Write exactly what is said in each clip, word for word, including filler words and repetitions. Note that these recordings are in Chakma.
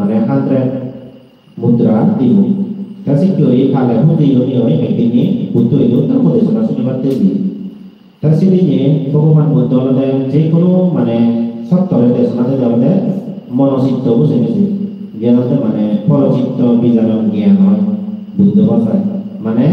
mane hundred mudra dibo. Te sikke guri kale huji guri oi ekdin Buddho idu dhormo desona sunibatte di. Te sidinne Bhogoban Buddho olode je hono mane sottore desona dede olode mono chitto bujei bujei. Jiyan olode mane poro chitto bijanon gyan oi Buddho bhasai. Mane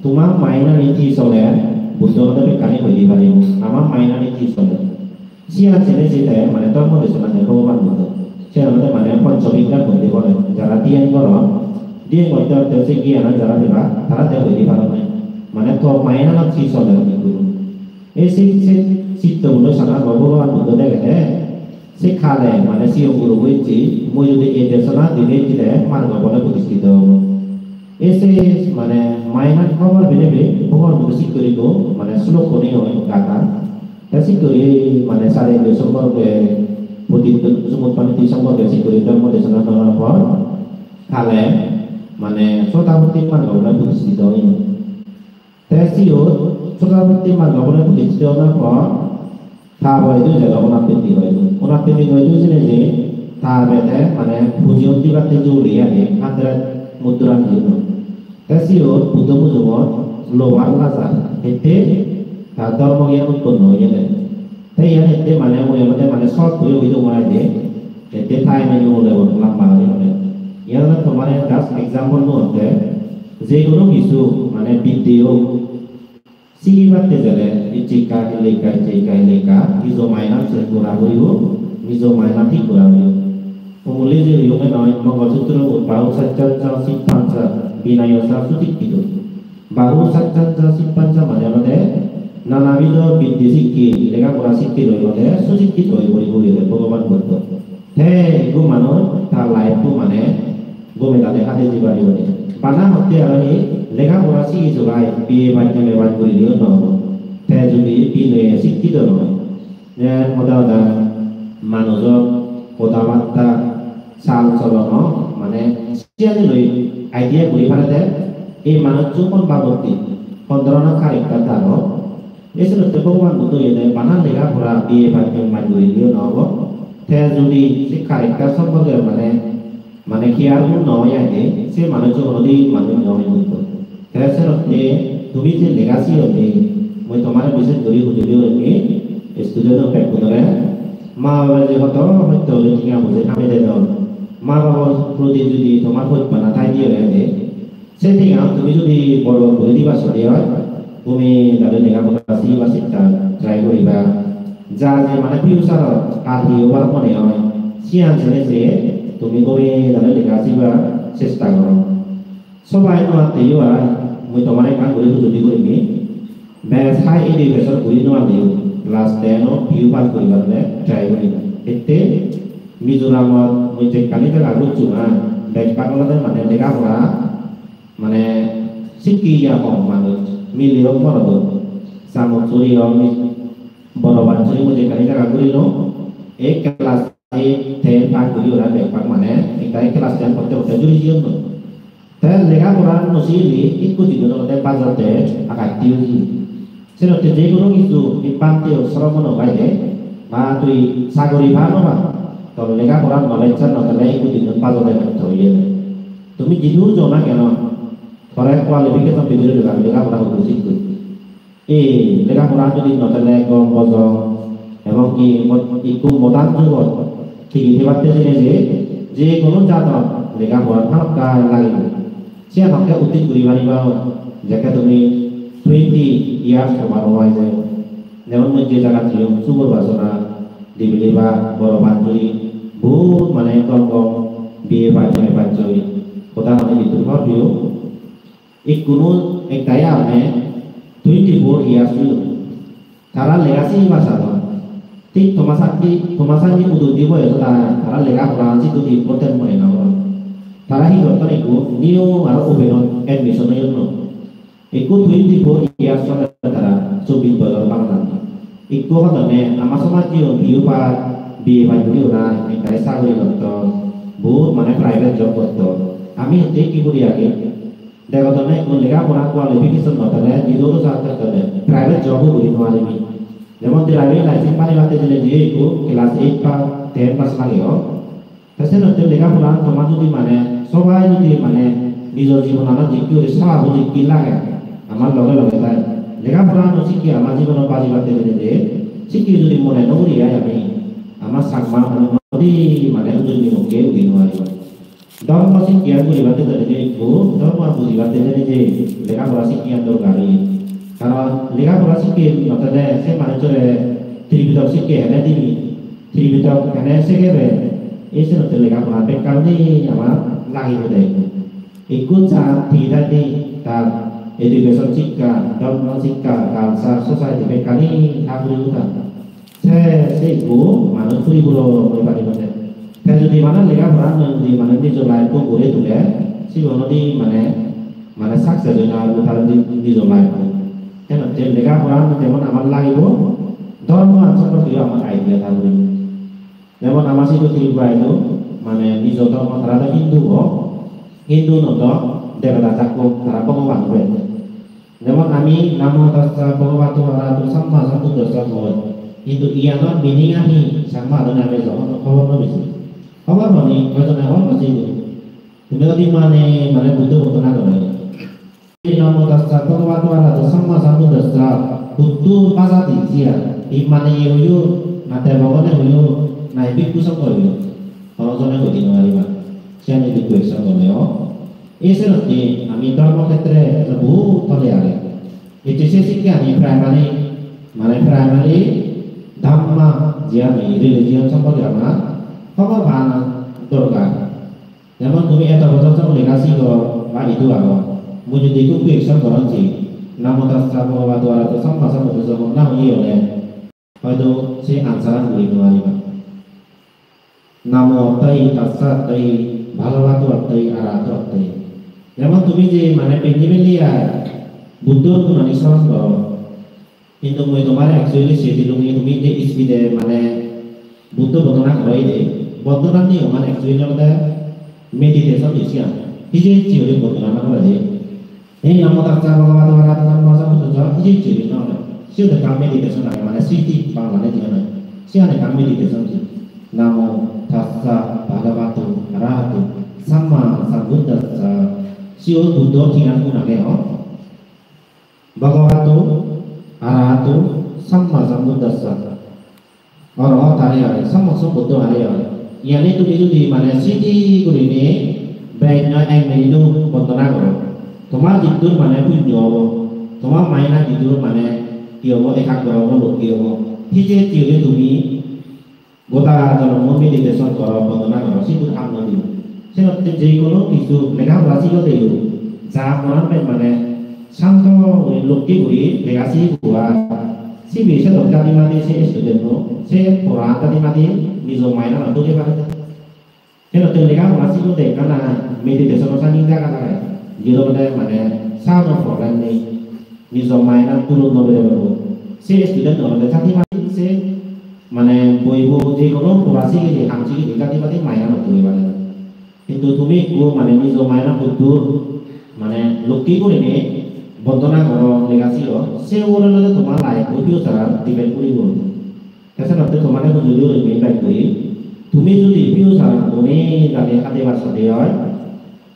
toma mind ani hi soler, Buddho olode bekkani hoi di paribo. Ama mind ani hi soler. Siyan sene side mane dhormo desona de Bhogoban Buddho. Siyan olode mane poncho bigyan hoide bole, jara dhyan goron, dhyan gotte gotte se gyanan jara peba, tara te hoide paron ne. Mane to mind anot hi soler guru. Ei se, se chitto gulo sana Bhogoban Buddho degede, se kale mane sigon gurobo icche, mui jodi ei desona dile dile margo phole prodisthito obo. Ei se mane mind an hobor pebe, Bhogoban Buddho sikke guri ikko mane slok gune oi gata. Te sikke guri mane sari indriyo somporke, prodip sumut paniti somporke sikke guri dhormo desona gorar por kale mane Sotapatti margo phole prodisthito oye. Te siyot Sotapatti margo phole prodisthito onar por ta boy idu jelo onat pindi boy idu. Onat pindi boy idu sine je ta bede mane puji dibatte juli age hundred mudra diyo. Te siyot Buddho mujungot lobar lajar ette ta dhormo gyan utponno oyede. Te iyan ette mane mui olode mane short guri hoi dong aide. Ette time ani ole lamba guri hole. Iyan olode tomare just example dong otte. Je hono hissu mane bidde ok, sigibatte gele icche ekka hille ekka, icche ekka hille ekka, nijo mind an se gora puribo, nijo mind an thik gora puribo. Umuli je hoyonge noi, Mongol Sutro bot bahu saccanca sippanca vinayo ca susikkito. Bahu saccanca sippanca mane olode nanabido bidde sikke, lega pora sikke loi olode susikkito oi puribo hoyede Bhogoban Buddho. Te ekko manuj ta life-bo mane gome dale hadei jei paribo de. Bana hotte aro hi lega pora sigi sogai B A pass, M A pass gurileyo no obo. Te judi binoye sikkito noi, je hoda hoda manujor hoda batta, sal solon mane siyani loi idea guri parede, ei manuccho hon babotte, hon dhoronor character tar. Ei senotte Bhogoban Buddho hoyede bana lega pora B A pass, M A pass gurileyo no obo. Te judi se character somporke mane, mane careful no oi aide, se manuccho honodin manuj no oi Buddho. Te senotte tumi je lega sigonde, mui tomare bises guri hujuli goronge, student-o bekkunore, ma babe je hodo hosto guri tenga poje hamei dedon, ma babor proti judi tomar hojpana thai de oi aide, se tenga tumi judi bor bor guri diba sode oi, tumi dale lega pora sigiba chesta try guriba. Jar je mane future-ot ar hi obar mone oi, siyan sene se tumi gome dale lega sigiba chesta goro. Sobai no atteyo ai, mui tomare ekkan guri hujuli gurim. Bej high education guri no parileyo, class ten-o P U pass guribar ole try guriba. Ette Mizoramot mui jekkani jaga gocchong ai, bej bhag olode mane lega pora, mane sikke ya hom manuj, mile hok morot hok, Chamot suri hok, Boro Pansuri mui jekkani jaga gurilong, ei class eight, ten pass guri ora bej bhag mane, ekka class ten potte potte juri jeyondoi. Te lega pora no sigile ikko dinot olode bajotte agatte oye. Senotte je hono hissu hi bhante o sromono gaide, ba tui sagori pa no pa, tor lega pora knowledge-an no thele ikko dinot bajode hotte oye. Tumi jidu jo na keno, tore qualification bidire dibar lega pora hudu sikkoi. Ei lega pora judi no thele gom bojong, ebong ki mo-, ikko modern jugot tigi thebatte sine je, je hono jadot lega pora hamakkai lagibo. Siyan hamakkai uttit guri pariba, jekke tumi twenty years over oi je. Jemon mui je jagat jiyong, Sugor Basona, Dibili ba Boro Pansuri, bohut mane gom gom B A pass, M A pass oi. Hoda hone biddur hor piyo. Ikkunu ekkai agonne twenty-four years oyon. Tara lega sigi no sadon. Thik toma sanney, toma sanney udondi boyosot tara lega pora sidu important mone no goron. Tara hi gotton, ekku new aro open-ot admission oyon no. Ekku twenty-four years ole tara, chobbish bojor bangan. Ekku hodonne ama somajjeyo P U pass, B A pass guri ora ekkai sagori gotton, bohut mane private job gotton. Ami hitte hi guri agi? Degodonne ekko lega pora qualification no thele, jidu do sat thele private job o guri no paribi. Jemon driving license banibatte gele je ekko class eight pass, ten pass lage o. Te senotte lega pora tomar judi mane sobai judi mane nijor jibonanot jikki guri sababo jikki lage, amar loge loge tai. Lega pora no sikke amar jibonot bajibatte gele de, sikke judi mone no guri ai ami, amar Chakma mane modi mane ujuni mokke ugi no paribo. Dhormo sikke ar guribatte gele de ekku, dhormo ar bujibatte gele de lega pora sikke ar dorkar oye. Karon lega pora sikke no thele se manuchore Tripitok sikke hene dibi, Tripitok hene segebe, ei senotte lega pora bekkani amar lagibo de. Ekku tar tigit age tar education sikka, dhormo sikka, culture, society bekkani ha puribo tar. Se, se ekku manuj puripuro oi paribo de. Te judi mane lega pora noi judi mane nijo life-o guri tule, sibe onodi mane, mane success oi no paribo tar ni-, nijo life-o. Te hocche lega pora jemon amar lagibo, dhormo ar somporke amar idea tha puribo. Jemon ama sidu Tripura idu, mane nijo dhormo tara do Hindu o, Hindu no do debeda jakko, tara Bhogoban hoi. Jemon ami Namo tassa bhagavato arahato samma sambuddhassa hoi. Hintu iyanor meaning ani Changma adone ami jokhon hobor no pesi. Hobor pani, hoito na hobor pesi. Tumi odi mane, mane Buddho bondona gore. Namo tassa bhagavato arahato samma sambuddhassa, Buddho bhajadi siyan, hi mane ye hoyo, na debogone hoyo, na bhikkhu songho hoyo. Hono jone hoi di no pariba. Siyan idu question gole o. Ei senotte ami dhormo khetre bohut tole age. Ecche se sikke ami primary, mane primary dhamma je ami religion somporke amar hobor pana dorkar. Jemon tumi eto bojor jokon lega sigo ba idu ago, mui jodi ekku question goron je, Namo tassa bhagavato arahato samma sambuddhassa honna hoye ole, hoito se answer an guri no pariba. Namo ortho hi, tassa ortho hi, bhagavato ortho hi, arahato ortho hi. Jemon tumi je mane bindi bindi ai Buddhor gunani soron goro, hintu mui tomare actually sei dilung, tumi je speed-e mane Buddho bondona goro de, bondona niyoman actually olode meditation oi siyan. Hije hije guri bondona no gore de. Ei Namo tassa bhagavato arahato samma sambuddhassa, hije hije guri no gore. Siyot ekkan meditation age, mane sriti Bangla-di hono. Siyan ekkan meditation se. Namo tassa bhagavato arahato samma sambuddhassa. Siyot Buddho tinan gun age, o. Bhagavato arahato samma sambuddhassa. Orohot are oi, samma sambuddho are oi. Iyani tumi judi mane sriti gurinei bej noi ek minute-o bondona goro, tomar jiddur mane punyo obo, tomar maina jiddur mane hi obo, ekagro obo, lokke obo. Hije hije tumi goda jonomo meditation goro, bondona goro, sidu ham no dibo. Senotte je hono hissu lega pora sigodeyo, ja monan bej mane santo guri, lokke guri lega sigibo ar. Sibe sedok jadi madi se student-o, se pora jadi madi nijo mind-anot duri pare. Senotte lega pora sigode ekkana meditation-o sani jaga age. Iyot olode mane sound-o problem nei. Nijo mind-an dulot no bere paribo. Se student olode jadi madi se mane boibo je hono pora sigide, ham sigide jadi madi mind-anot duri pare. Hintu tumi ekku mane nijo maina puttur mane lokke gurinei bondona goro, lega sigo, se ugure olode tomar life-o future-an depend guribo. Te senotte tomare hujuli gurinei beg guri, tumi judi future-an gome dale hadebar sade oi,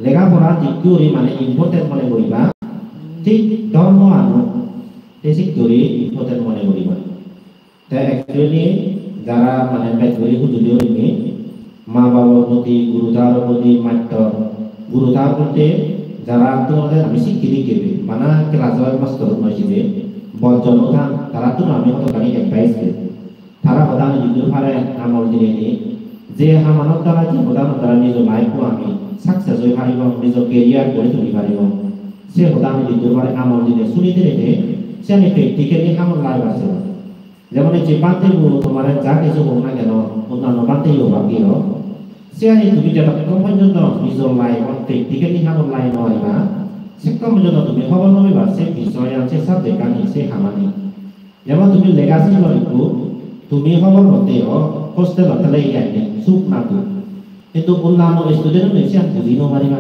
lega pora jikku guri mane important mone guriba, thik dhormo-ano te sikke guri important mone guriba. Te actually jara mane bej guri hujuli gurinei ma babor proti, guru tar proti, mattor, guru tar proti jara tumare ami sikke dikke de, bana class-or mastor noi side, bojjon o than, tarattun ami hodokkani advice de. Tara hodani jiddur pare amol dinei, je hamanot tara, je hodanot tara nijo life-o ami success oi paribong, nijo career gori tuli paribong, se hodani jiddur pare amol dinei suni dinei de, siyani practically hamot lagaibar seba. Jemon ecche bhante bo tomare ja hissu hok na keno, onnanno bhante yo bhante yo. Siyani tumi jotokkon porjonto nijor life-ot practically habor lai no pariba, sekkon porjonto tumi hobor no peba se bisoyan, se subject-ani, se hamani. Jemon tumi lega sigor ekku, tumi hobor potte o hostel-ot thele iyani suk na duk. Hintu onnanno student-une siyan buji no pariba.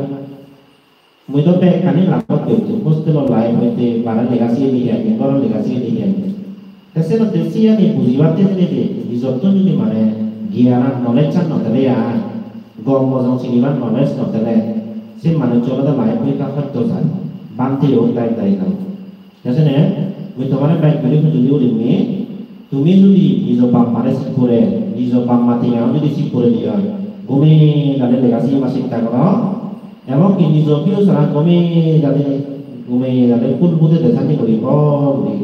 Mui do bekkani lagot pocchong, hostel-o life hoite, bare lega sigeni hi age, ghoro lega sigeni hi age. Te senotte siyani bujibatte siyeni je nijottun judi mane gyan ar knowledge-an no thele ai, gom mojong sinibar knowledge no thele, se manuj olode life-o ekka hosto jai. Bhante o dai dai na. Te sene mui tomare beg guri hujuli gurinei, tumi judi nijo bap mare sik pure, nijo bap ma tenga judi sik pure diye oi, gome dale lega sigibar chesta goro, ebong ki nijo future-an gome dale, gome dale phul pudede sani guri bor guri,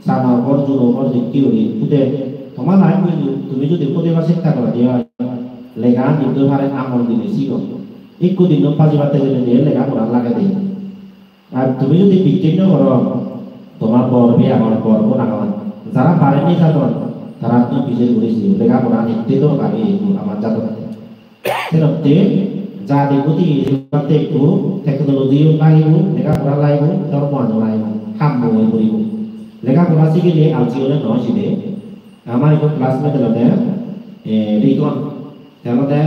sana bor, juno bor, jikki guri pude, toma life-o tumi judi pudebar chesta goro diye oi, lega jiddur pare amol dinei sigo. Ikko dinno pajibatte gele diye lega pora lagede. Ar tumi judi bicchej no goro, tomar bor bhei agon, bor bon agon, jara pare ni jadon, tara tumi bijer guri siyo, lega pora nitte dorkar ei ekku amar jadon. Senotte jadi gudi jebatte ekku technology-o lagibo, lega pora lagibo, dhormo-ano lagibo, hammo oi puribo. Lega pora sigile alsi ole noi side. Amar ekku classmate olode, eh, Rikon. Te olode,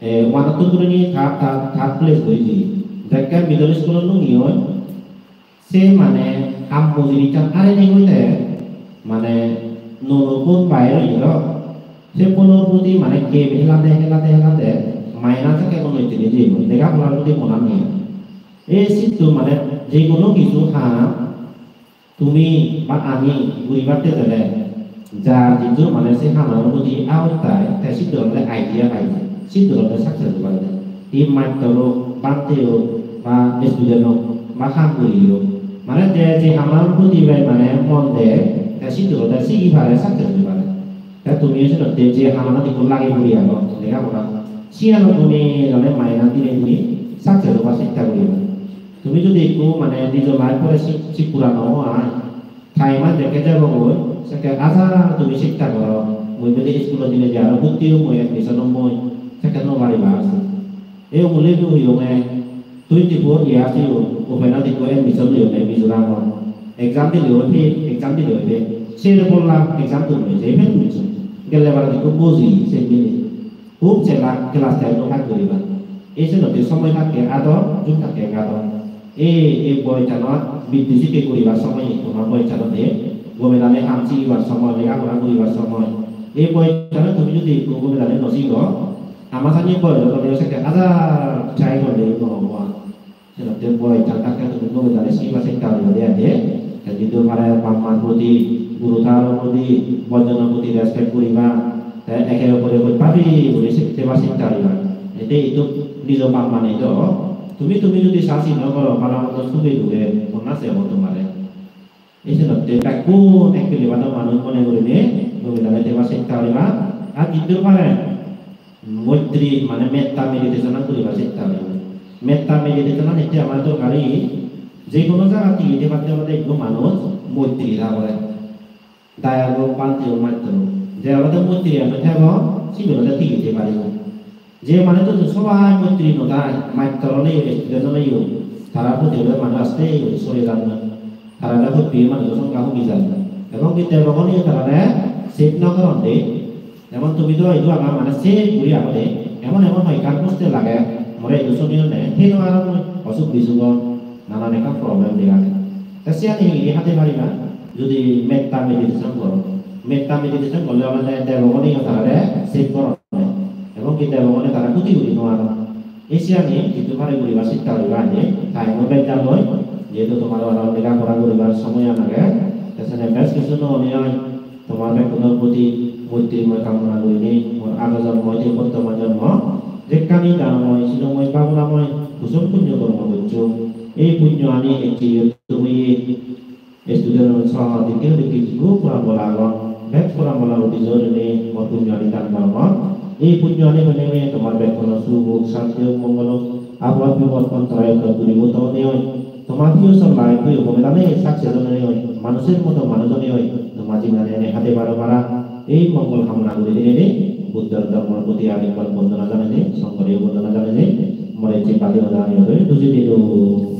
eh, one-ottun gurinei third, third, third place guri di. Jekke middle school-ot lungi oi, se mane ham mujuri chan are nei hoide, mane nuo nuo phone bair oye do. Se phone-or proti mane game helade, helade, helade, minus ekke gun oitte ni jeyegoi. Lega porar proti monan nei. Ei sitto mane je hono hissu ham tumi ba ami guribatte gele jar jiddur mane se hamano proti agot thai, te sittur olode idea pai, sittur olode success oi pare. Ei mastor o, bhante o, ba student o, ba ham guriye o, mane je je hamano proti bai mane mon de, te sittur olode sigi pare, success oi pare. Te tumi senotte je hamanot ekko lagi puri ago, lega pora, siyano tumi jone minus dinei dinei success obar chesta guriba. Tumi judi ekku mane nijo life-ore sik-, sikura no oi, time-an jekke jebogoi, sekke aja tumi chesta goro, mui bile school-ot dinei je aro bhorti ommoi, admission ommoi, sekke no pariba ase. Ei umule ekku hoyonge, twenty four years old, open-ot ekku admission loyonge Mizoramot. Exam dile oi fail, exam dile oi fail. Sero polla exam dile oi fail gocchon. Gelle bar ekku boji se mile. Hub sela class ten-o pass guribar. Ei senotte somoy thakke ado, jug thakke gado. Ei, ei boyossanot bidde sikke guribar somoy, tomar boyossanot ei gome dale ham sigibar somoy, lega pora guribar somoy. Ei boyossanot tumi judi ekku gome dale no sigo, ama sani boyos olode sekke hajar try gorleyo no obo ar. Senotte boyos thakke tumi gome dale sigibar chesta guriba de age. Te jiddur pare bap mar proti, guru taro proti, bojjono proti respect guriba. Te eke opore hoj pabi guri se-, thebar chesta guriba. Ete idu nijo bap ma nei do. Tumi, tumi judi sa sin no goro, bana moto suge duge honna sebo tomare. Ei senotte bekkun ek pile bana manuj mone gurinei gome dale thebar chesta guriba. Ar jiddur pare moitri, mane metta meditation-an guribar chesta guribo. Metta meditation-an ette amar dorkar, je hono jagat tige thebatte olode ekko manuj moitri tha pore. Dayok ok, bhante ok, mastor ok. Je olode moitri-an thebo, sibe olode tige thei paribo. Je manuj to sobai moitri no thai, mastor oleyo, student oleyo, tara proti olode manuj aste guri sore jan na. Tara olode hobbi manujo songkha homi jan. Ebong ki debogoniyo tarare save no goron de. Jemon tumi do idu ama mane save guri agode, emon emon hoi ekkan hostel age, more idu suniyonne, heno aro mui osuk bisugo, nanan ekkan problem dega jai. Te siyani hingiri hade pariba, judi metta meditation goro. Metta meditation gorle olode debogoniyo tarare save goronne. Ebong ki debogone tara huti guri no aron. Ei siyani jiddur pare guribar chesta guriba age, time-o bej jalloi, jehetu tomar aro lega pora guribar somoyan age, te sene bej hissu no hone oi. Tomar bekkunor proti moitri moi kamona gurinei, mor ago jonmo oite bortoman jonmo, jekkani danomoi, sinomoi, bhabonamoi, kusul punyo kormo gocchong. Ei punyoani ecche iyot tumi student-un soho dikke dikke jikku poranbola agon, bek poranbola udi jorinei mor punyoani dan gorongor. Ei punyoani honei tomar bekkunor suk ok, santi ok, mongol ok, apod bipod ontorai ontorai duribo tongoni oi. Tomar future life-o gome dale success onei oi, manujor moto manuj onei oi, tomar jinghani ene hade baro para. Ei mongol kamona guri dinei Buddhor dhormor proti arekbar bondona janeinei, Songhoreyo bondona janeinei, more je badi hoda ami oi duji dilung.